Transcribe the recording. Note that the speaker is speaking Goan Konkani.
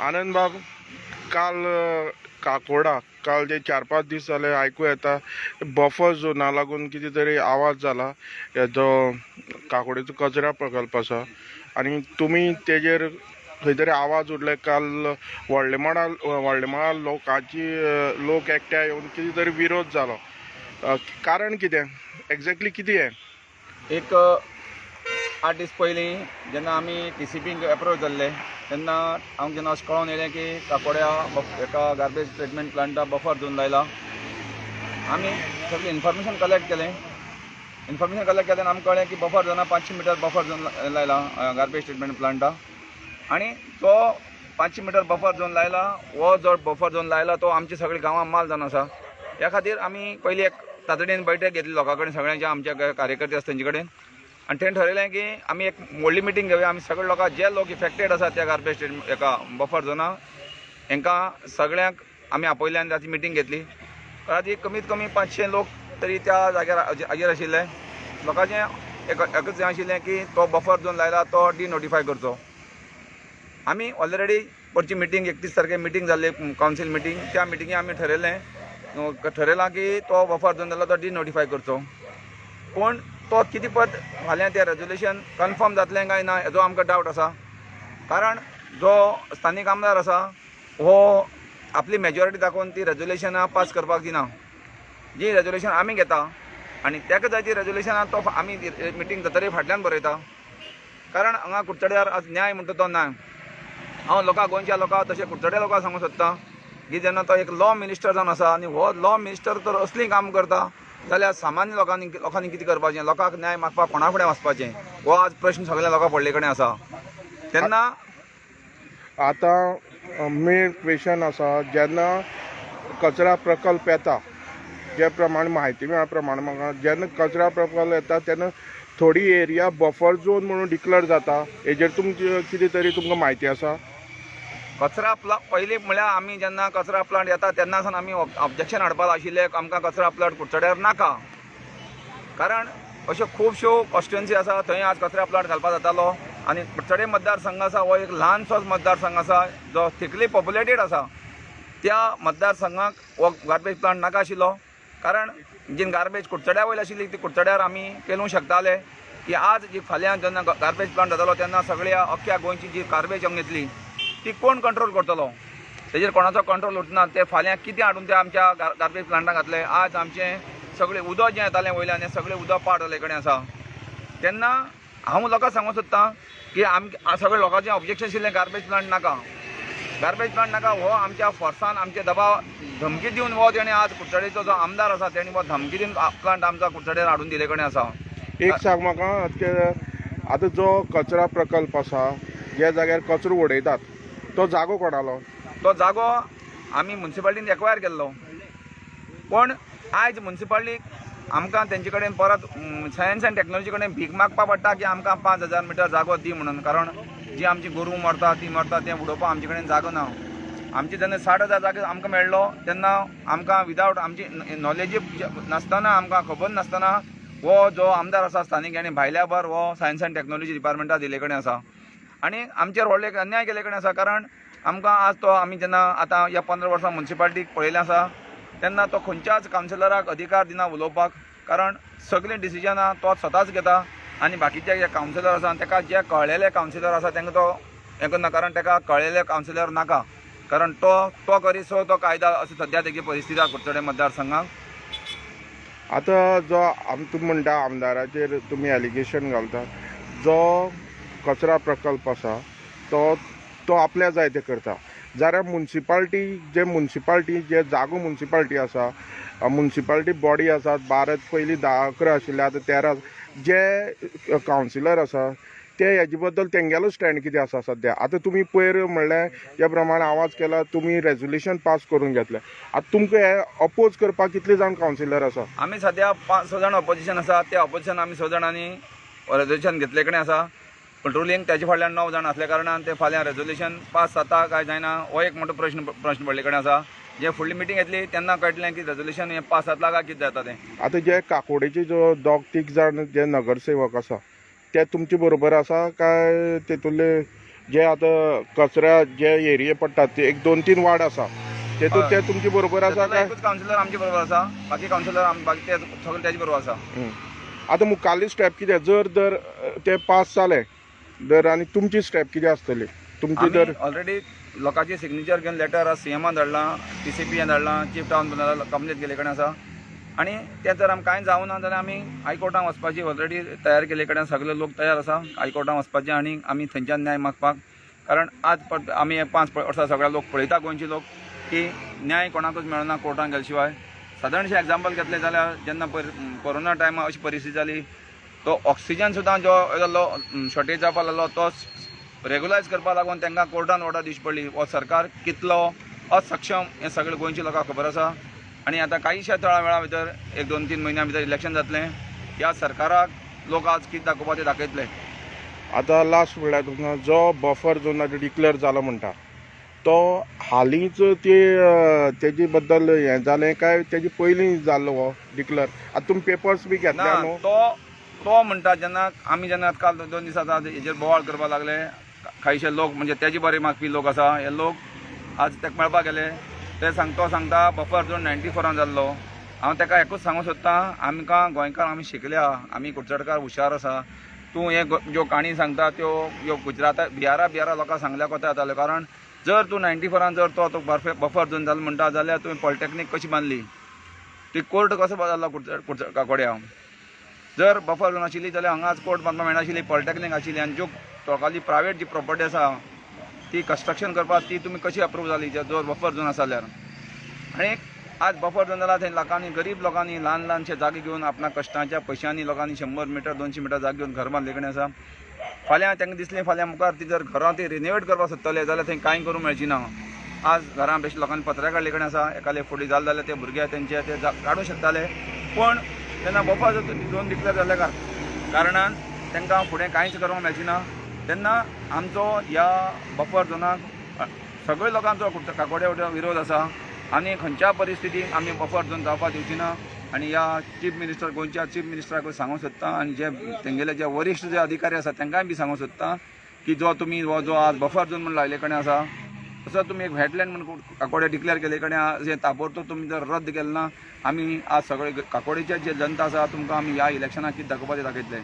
आनंद बाब, काल काकोडा काल जे 4-5 दीस जाले आयकू येता बफर झोना लागून कितें तरी आवाज जाला, जो काकोडेचो कचरा प्रकल्प आसा आनी तुमी तेजेर खंय तरी आवाज उरले. काल व्हडले मळा लोकांची लोक एकठांय येवन कितें तरी विरोध जालो. कारण कितें एक्झॅक्टली कितें हें? एक 8 दीस पयलीं जेन्ना आमी टीसीपीक एप्रोच जाल्ले तेन्ना आमकां जेन्ना अशें कळोन येयलें की काकोड्या एका garbage treatment Plantae buffer zone लायला. आमी सगळें इन्फॉर्मेशन कलेक्ट केलें. इन्फॉर्मेशन कलेक्ट केलें आमकां कळ्ळें की बफर झोना 500 मिटर बफर झोन लायला गार्बेज ट्रिटमेंट प्लांटा आनी तो 500 मिटर बफर झोन लायला. हो जो बफर झोन लायला तो आमच्या सगळ्या गांवां माल जावन आसा. ह्या खातीर आमी पयलीं एक तातडीन बैठक घेतली लोकां कडेन, सगळ्यांच्या आमच्या कार्यकर्ते आसा तेंचे कडेन, आनी तेणें ठरयलें की आमी एक व्हडली मिटींग घेवया. आमी सगळे लोकां जे लोक इफेक्टेड आसा त्या गार्बेज एका बफर झोना हेंकां सगळ्यांक आमी आपयले आनी ताची मिटींग घेतली. राती कमीत कमी 500 लोक तरी त्या जाग्यार हाजेर आशिल्ले. लोकांचें एकच हें आशिल्लें की तो बफर झोन लायला तो डिनोटिफाय करचो. आमी ऑलरेडी परची मिटींग 31 तारखे मिटींग जाल्ली, कावन्सील मिटींग. त्या मिटिंगे आमी ठरयलां की तो बफर झोन जाला तो डिनोटिफाय करचो. पूण तो कितें पद फाल्यां तें रेजोल्युशन कन्फर्म जातलें काय ना हेजो आमकां डावट आसा. कारण जो स्थानीक आमदार आसा हो आपली मेजॉरिटी दाखोवन ती रेजोल्युशनां पास करपाक दिना. जी रेजोल्युशन आमी घेता आनी ताका जाय ती रेजोल्युशनां तो आमी मिटींग जातरी फाटल्यान बरयता. कारण हांगा कुडचड्यार आज न्याय म्हणटा तो ना. हांव लोकांक, गोंयच्या लोकांक तशें कुडचड्या लोकांक सांगूंक सोदतां की जेन्ना तो एक लॉ मिनिस्टर जावन आसा आनी हो लॉ मिनिस्टर तर असलीं काम करता जाल्यार सामान्य लोकांनी कितें करपाचें? लोकांक न्याय मागपाक कोणा फुडें वचपाचें? हो आज प्रश्न सगळ्या लोकां पडले कडेन आसा. तेन्ना आतां मेन क्वेशन आसा, जेन्ना कचरा प्रकल्प येता, जे प्रमाणे म्हायती मेळ्ळ्या प्रमाणे म्हाका, जेन्ना कचरा प्रकल्प येता तेन्ना थोडी एरिया बफर झोन म्हणून डिक्लेअर जाता. हेजेर तुमची कितें तरी तुमकां म्हायती आसा? कचरा प्लांट पयलीं म्हळ्यार आमी जेन्ना कचरा प्लांट येता तेन्ना सावन आमी ऑब्जेक्शन हाडपाक आशिल्ले आमकां कचरा प्लांट कुडचड्यार नाका. कारण अश्यो खुबश्यो कॉन्स्टिट्युएन्सी आसा थंय आज कचरा प्लांट घालपाक जातालो आनी कुडचडे मतदारसंघ आसा हो एक ल्हानसोच मतदारसंघ आसा जो थिकली पॉप्युलेटेड आसा. त्या मतदारसंघाक हो गार्बेज प्लांट नाका आशिल्लो. कारण जी गार्बेज कुडचड्या वयर आशिल्ली ती कुडचड्यार आमी पेलूंक शकताले की आज जी फाल्यां जेन्ना गार्बेज प्लांट जातालो तेन्ना सगळ्या अख्ख्या गोंयची जी गार्बेज हांगा येतली ती कोण कंट्रोल करतलो? तेजेर कोणाचो कंट्रोल उरना. ते फाल्यां कितें हाडून ते आमच्या गार्बेज प्लांटाक घातले. आज आमचें सगळें उदक जें येतालें वयल्यान हें सगळें उदक पाड जाल्ले कडेन आसा. तेन्ना हांव लोकांक सांगूंक सोदतां की सगळे लोकांचें ऑब्जेक्शन आशिल्लें गार्बेज प्लांट नाका, गार्बेज प्लांट नाका. हो आमच्या फोर्सान आमचे दबाव धमकी दिवन हो तेणें आज कुडचडेचो जो आमदार आसा तेणें हो धमकी दिवन प्लांट आमचा कुडचडेर हाडून दिले कडेन आसा. एक सांग म्हाका, आतां जो कचरा प्रकल्प आसा ज्या जाग्यार कचरो उडयतात तो जागो कोणालो? तो जागो आमी मुन्सिपालिटीन एक्वायर केल्लो. पूण आयज मुन्सिपालिटीक आमकां तेंचे कडेन परत सायन्स एंड टॅक्नोलॉजी कडेन भीक मागपाक पडटा की आमकां 5000 मिटर जागो दी म्हणून. कारण जी आमची गोरवां मरता ती मरता तें उडोवपाक आमचे कडेन जागो ना. आमचे जेन्ना 60,000 जागे आमकां मेळ्ळो तेन्ना आमकां विदावट आमची नॉलेजी नासतना, आमकां खबर नासतना हो जो आमदार आसा स्थानीक आनी भायल्या बर हो सायन्स एंड टॅक्नोलॉजी डिपार्टमेंटा दिल्ले कडेन आसा आनी आमचेर व्हडलो एक अन्याय केल्ले कडेन आसा. कारण आमकां आज तो आमी जेन्ना आतां ह्या 15 वर्सां मुन्सिपालिटीक पळयलें आसा तेन्ना तो खंयच्याच कावन्सिलराक अधिकार दिना उलोवपाक. कारण सगळीं डिसिजनां तो स्वताच घेता आनी बाकीचे जे कावन्सिलर आसा ताका जे कळ्ळेले कावन्सिलर आसा तांकां तो हें करना. कारण ताका कळ्ळेले कावन्सिलर नाका. कारण तो करीसो तो कायदा अशें सद्या तेजी परिस्थिती आसा कुडचडे मतदारसंघाक. आतां जो तुमी म्हणटा आमदाराचेर तुमी एलिगेशन घालता, जो कचरा प्रकल्प आसा तो आपल्या जाय ते करता जाल्यार मुन्सिपालिटी जे जागो मुन्सिपालिटी आसा, मुन्सिपालिटी बॉडी आसा, 12 पयलीं 10 11 आशिल्ले आतां 13 जे कावन्सिलर आसा ते हेजे बद्दल तेंगेलो स्टँड कितें आसा सद्या? आतां तुमी पयर म्हणलें ज्या प्रमाणे आवाज केला, तुमी रेजोल्युशन पास करून घेतलें. आतां तुमकां हे अपोज करपाक कितले जाण कावन्सिलर आसा? आमी सद्या 5-6 जाण ऑपोजिशन आसा. ते ऑपोजिशन आमी 6 जाणांनी रेजोल्युशन घेतले कडेन आसा. पूण रुलींग तेजे फाटल्यान 9 जाण आसल्या कारणान ते फाल्यां रेजोल्युशन पास जाता काय जायना हो एक मोठो प्रश्न पडले कडेन आसा. जे फुडली मिटींग येतली तेन्ना कळटलें की रेजोल्युशन हें पास जातलां काय कितें जाता तें. आतां जे काकोडेचे जो 2-3 जाण जे नगरसेवक आसा ते तुमचे बरोबर आसा काय तेतुले जे आतां कचऱ्या जे एरिये पडटात ते एक दोन तीन वार्ड आसा तेतूंत ते तुमचे बरोबर आसा तातूंतलो काय? एकूच कावन्सिलर आमचे बरोबर आसा, बाकी कावन्सिलर बाकी ते सगळे तेजे बरोबर आसा. आतां मुखाल्ली स्टेप कितें जर जर ते पास जाले जर आनी तुमची स्टेप कितें आसतली तुमची आमी जर? ऑलरेडी लोकांची सिग्नेचर घेवन लेटर आज सीएमान धाडलां, टीसीपीएन धाडलां, चीफ टावन कंप्लेन केल्ले कडेन आसा. आनी तें जर आमकां कांय जावना जाल्यार आमी हायकोर्टान वचपाची ऑलरेडी तयार केल्ले कडेन, सगळे लोक तयार आसा हायकोर्टान वचपाचे आनी आमी थंयच्यान न्याय मागपाक. कारण आज आमी हे 5 वर्सां सगळे लोक पळयता, गोंयचे लोक, की न्याय कोणाकूच मेळना कोर्टान गेले शिवाय. सादारणशें एग्जाम्पल घेतलें जाल्यार जेन्ना कोरोना टायमार अशी परिस्थिती जाली, तो ऑक्सिजन सुद्दां जो जाल्लो शॉर्टेज जावपाक लागलो तो रेगुलायज करपाक लागून तांकां कोर्टान ऑर्डर दिवची पडली. हो सरकार कितलो असक्षम हें सगळें गोंयच्या लोकांक खबर आसा. आनी आतां कांयशा थोड्या वेळा भितर एक 2 3 म्हयन्या भितर इलेक्शन जातलें. ह्या सरकाराक लोक आज कितें दाखोवपा तें दाखयतले. आतां लास्ट म्हणल्यार तुमकां जो बफर झोन आतां डिक्लेअर जाला म्हणटा तो हालींच ते तेजे बद्दल हें जालें काय तेजे पयलीं जाल्लो हो डिक्लेअर? आतां तुमी पेपर्स बी ना, घेतल्या न्हू? तो तो म्हणटा जेन्ना आमी जेन्ना काल 2 दिसां हेजेर बोवाळ करपाक लागले, कांयशे लोक म्हणजे तेजे बरे मागपी लोक आसा, हे लोक आज तेका मेळपाक गेले, ते सांग तो सांगता बफर झोन 94 जाल्लो. हांव तेका एकूच सांगूंक सोदतां, आमकां गोंयकार आमी शिकल्या, आमी कुडचडकार हुशार आसा. तूं हे ज्यो काणी सांगता त्यो ह्यो गुजराता बिहारा बिहारा लोकांक सांगल्या कोता जाताल्यो. कारण जर तूं 94 जर तो बफर झोन जालो म्हणटा जाल्यार तुवें पॉलिटेक्नीक कशी बांदली, ती कोर्ट कसो जालो कुडचड कुडचड काकोड्या? जर बफर झोन आशिल्ली जाल्यार हांगाच कोर्ट बांदपाक मेळनाशिल्ली, पॉलिटेक्नीक आशिल्ली. आनी ज्यो लोकांली प्रायवेट जी प्रॉपर्टी आसा ती कन्स्ट्रक्शन करपाक ती तुमी कशी अप्रूव जाली जर बफर झोन आसा जाल्यार? आनी आज बफर झोन जाला थंय लोकांनी, गरीब लोकांनी ल्हान ल्हानशे जागे घेवन आपणा कश्टांच्या पयशांनी लोकांनी 100 मिटर 200 मिटर जागे घेवन घर बांदले कडेन आसा. फाल्यां तांकां दिसलें फाल्यां मुखार ती जर घरां ती रिनोवेट करपाक सोदतले जाल्यार थंय कांय करूंक मेळची ना. आज घरां बेश्टे लोकांनी पत्र्या काडले कडेन आसा, एकाले फुडें जालें जाल्यार ते भुरगे तेंचे ते काडूंक शकताले. पूण तेन्ना बफर झोन डिक्लेर जाल्ल्या कारणान तांकां फुडें कांयच करूंक मेळचें ना. तेन्ना आमचो ह्या बफर झोनाक सगळे लोकांचो काकोड्या वटेन विरोध आसा आनी खंयच्या परिस्थितीन आमी बफर झोन जावपाक दिवची ना. आनी ह्या चीफ मिनिस्टर, गोंयच्या चीफ मिनिस्टराक सांगूंक सोदता आनी जे तेंगेले जे वरिश्ठ जे अधिकारी आसा तांकांय बी सांगूंक सोदता की जो तुमी हो जो आज बफर झोन म्हूण लायले कडेन आसा तसो तुमी एक वेटलँड म्हूण काकोडे डिक्लेअर केले कडेन आज हें ताबडतोब तुमी जर रद्द केलें ना, आमी आज सगळे काकोडेचे जे जनता आसा तुमकां आमी ह्या इलेक्शनाक कितें दाखोवपाचें दाखयतले.